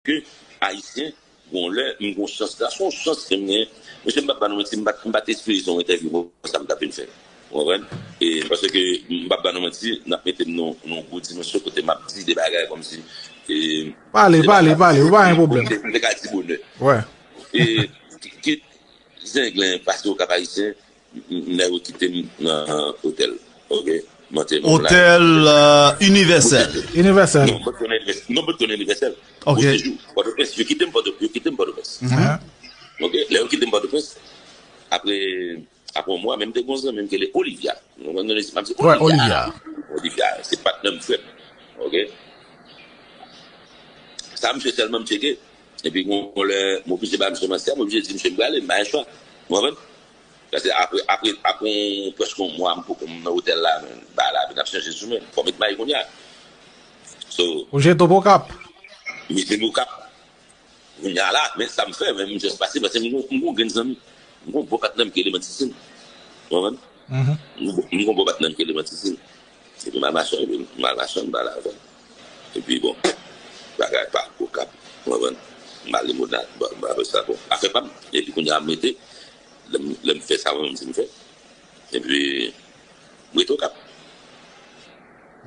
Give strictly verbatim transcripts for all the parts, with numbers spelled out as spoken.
ke Ayisyen, gon lè, m gon chans la, se yon chans ke m genyen. Mesye, m p ap ba nou manti, m pa t, m pa t espere se yon entèvyou konsa m t ap vin fè. Ou konprann? E, paske m p ap ba nou manti, n ap mete m nan, nan yon gwo dimansyon kote m ap di de bagay kòmsi, e, Pale, pale, pale, ou pa gen pwoblèm. M te ka di bonè. Wè. E, ki, ki, Zenglen pase Okap Ayisyen, nèg yo kite m nan otèl. Ok? Mwen te nan Otèl euh, Univèsèl. Univèsèl. Non, mwen te nan Univèsèl. Non, mwen te nan Univèsèl. Ok. Bon sejou. Pòtoprens, yo kite m Pòtoprens. Yo kite m Pòtoprens. Hein? Ok? Lè yo kite m Pòtoprens, apre, apre yon mwa, menm te gon zanmi m ki rele Olivia. Mwen konn li, m ap di Wè, Olivia. Olivia. Olivia, se patnè m, frè m. Ok? Sa, misye sèlman m tcheke. Epi, gon lè, m oblije ba misye manti a, m oblije di misye m prale, m pa gen chwa. Ou konprann? Paske apre, apre, apre yon, prèske yon mwa, m poko m nan otèl la, men, ba la, vin ap chanje sou mwen. Fò m met mayi kounye a. So, Ou jete w Okap. m jete m Okap. Kounye a la, men sa m fè, men m just pase, paske m gon, m gon grenn zanmi. M gon bon patnè m ki rele Mantisin. Ou konprann? M gon, m gon bon patnè m ki rele Mantisin. Epi m al mache, epi m al mache anba la avè l. Epi bon, bagay pa Okap, ou konprann? M al Limonad, bon, m apre sa, bon, afè pa m. Epi kounye a m rete, lè m, lè m fè sa mwen menm di m fè. Epi m rete Okap.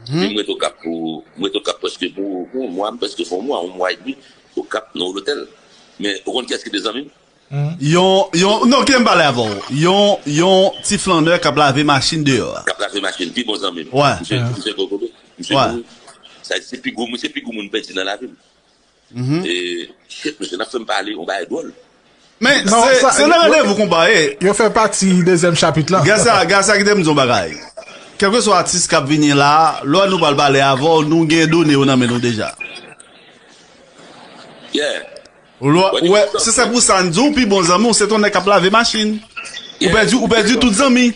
Epi m rete Okap pou, m rete Okap prèske pou, pou yon mwa, m prèske fè yon mwa, yon mwa edmi, Okap, nan yon lotèl. Men, ou konn kiyès ki te zanmi m? Yon, yon, non, kite m pale avè w. Yon, yon ti flannè k ap lave machin deyò a. K ap lave machin, pi bon zanmi m. Wè. Misye, misye gwo kote. Misye Wè. Moun. Sa se pi gwo, se pi gwo moun pèdi nan lavi m. E, shit, misye, n ap fè m pale, yon bagay dwòl. Men, Non, se, sa, se nan yo, randevou konba ye. Yo fè pati dezyèm chapit la. Gasa, Gasa, kite m di yon bagay. Kèlkeswa atis k ap vini la, lè nou pral pale avè w, nou gen done yo nan men nou deja. Yeah. Ou lò, ou wè, se sa pou sa n di w, pi bon zanmi w, se t on nèg k ap lave machin. Ou pèdi, ou pèdi tout zanmi.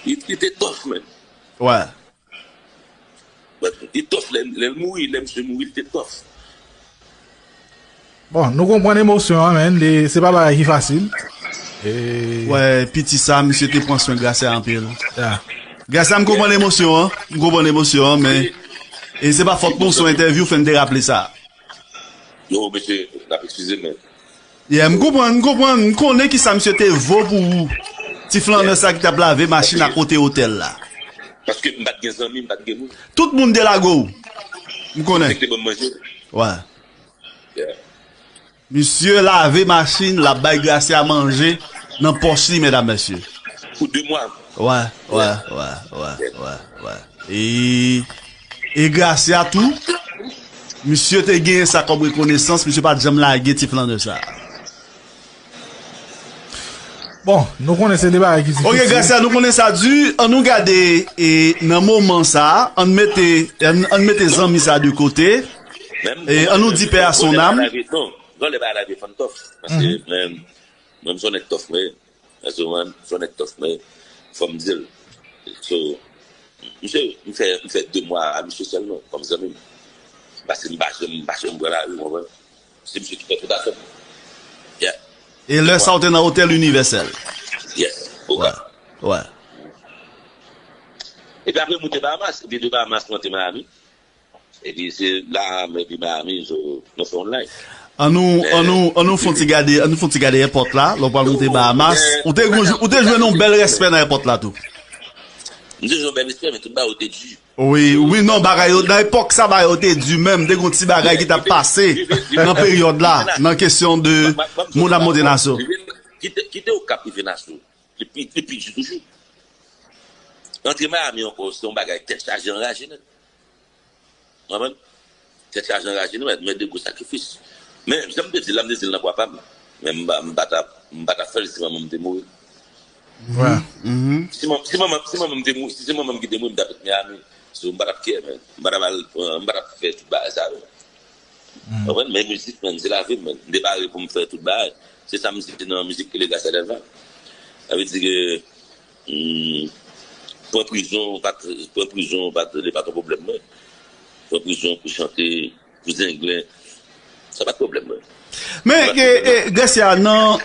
Li, li te tough, man. Wè. But li tough, lè, lè l mouri, lè misye mouri, li te tough. Bon, nou konprann emosyon an, men. Li, se pa bagay ki fasil. E, Wè, piti sa, misye te pran swen Gasa anpil. Yeah. Gasa, m konprann emosyon an. M konprann emosyon an, men. E se pa fòt nou, se yon entèvyou, fè n te raple sa. Yo, mesye, n ap eskize, men. Yeah, m konprann, m konprann, m konnen ki sa misye te vo pou ou. Ti flannè sa ki t ap lave machin akote otèl la. Paske m pa t gen zanmi, m pa t gen moun. Tout moun te lage w. M konnen. Nèg te ban m manje. Wè. Yeah. Misye lave machin, l ap bay Gracia manje nan pòch li, medam, mesye. Pou de mwa. Wè, wè, wè, wè, wè, wè. E, e Gracia tou, misye te genyen sa kòm rekonesans, misye pa t janm lage ti flannè sa. Bon, nou konnen se de bagay ki difisil. Ok, Gracia, nou konnen sa di, an nou gade e, nan moman sa, an mete, an, an mete zanmi sa de kote, Men m e, an nou di pè a son nam. Non, non, lè bagay la vin fann tough. Paske mwen, mwen, m se yon nèg tough, mwen. Paske mwen, m se yon nèg tough, mwen. Fò m di l. So, misye, m fè, m fè de mwa a misye sèlman, kòm zanmi m. Paske m pa janm, m pa janm pran lari, w konprann? Se misye ki fè tout afè m. Yeah. E lè sa w te nan otèl Univèsèl. Yes. Okap. Wè. Epi apre, m moute Bahamas. Epi de Bahamas, m antre Miami. Epi se la, m epi Miami, so, nou fè yon live. An nou, an nou, an nou fon ti gade, an nou fon ti gade èpòt la, lè w pral moute Bahamas. Ou te, ou te jwenn yon bèl respè nan èpòt la tou. M te jwenn yon bèl respè, men tout bagay yo te di. Wi, wi, non, bagay yo, nan epòk sa, bagay yo te di menm, te gon ti bagay ki t ap pase nan peryòd la, nan kesyon de moun ap monte Naso. Kite, kite Okap rive Naso. Li pi, li pi di toujou. Antre Miami ankò, se yon bagay tèt chaje anraje nèt. Ou konprann? Tèt chaje anraje nèt, men de gwo sakrifis. Men, jan m te di l la, m te di l nan pwa pa m. Men m pa, m pa t ap, m pa t ap fè l si manman m te mouri. Wè. Si manman, si manman, si manman m te mouri, si se manman m ki te mouri, m t ap ret Miami. So, m pa t ap kè, men. M pa t ap al, m pa t ap fè tout bagay sa yo. Ou konprann? Men mizik, men, se lavi m, men. M te pare pou m fè tout bagay. Se sa m di nan mizik Gracia Delva. Sa vle di ke, hmm, pran prizon, pa t, pran prizon, pa t, li pa t yon pwoblèm mwen. Pran prizon pou chante, pou zenglen, sa pa t pwoblèm mwen. Men, e, e, Gracia, nan,